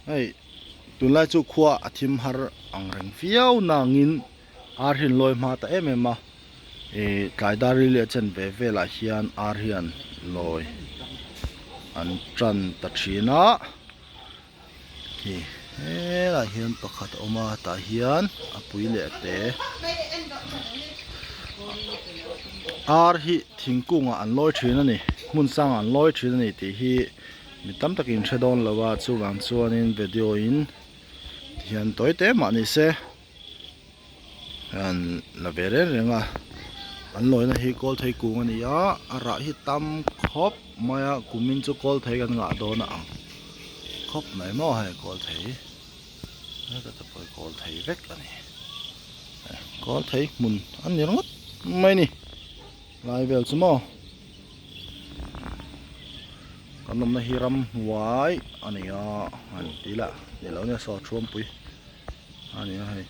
Hei tunlai chu khua a thim har ang reng viau nangin ar hi an lawi hma ta em em a ih tlai dar ri leh chen ve velah hian ar hian lawi an tan ta thin a. Khi helaiah hian pakhat a awm a tah hian a pui leh a te ar hi thingkung ah an lawi thin a ni hmun sang ah an lawi thin a ni tih hi mi tam takin hre dawn lo a chuvang chuanin video in tihian tawi te mah ni se. An la ve reng reng a an lawina hi kawl thei kung a ni a a rah hi tam khawp mai a kumin chu kawl thei kan ngah dawn a ang khawp mai maw hei kawl thei heta te pawh hi kawl thei vek a ni kawl thei hmun a ni ringawt mai a ni lai vel chu maw kan awmna hi ramhnuai a ni a han ti ila ni lo nia saw thuampui. A ni a hei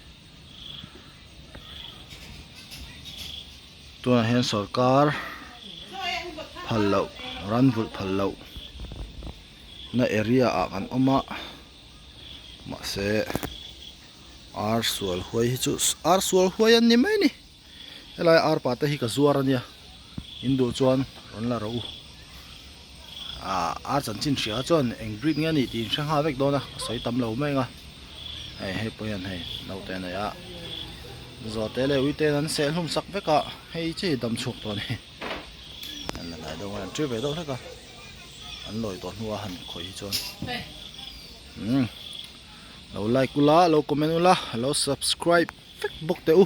tunah hian sawrkar phal loh ran vulh phal loh na area ah kan awm a mahse ar sual huai hi chu ar sual huai an ni mai a ni helai arpa te hi ka zuar a nia in duh chuan rawn la rawh u ah ar chanchin hria chuan eng breed nge a nih tih in hre nghal vek dawn a ka sawi tam lo mai ang a hei hei pawh hian hei naute a nei a zawhte leh uite an seh hlum sak vek a hei chi dam chhuak tawh a ni an la hnai deuh a an tir ve deuh hlek a an lawi tawh hnuah han khawih hi chuan umm lo like ula lo comment ula lo subscribe vek bawk teh u.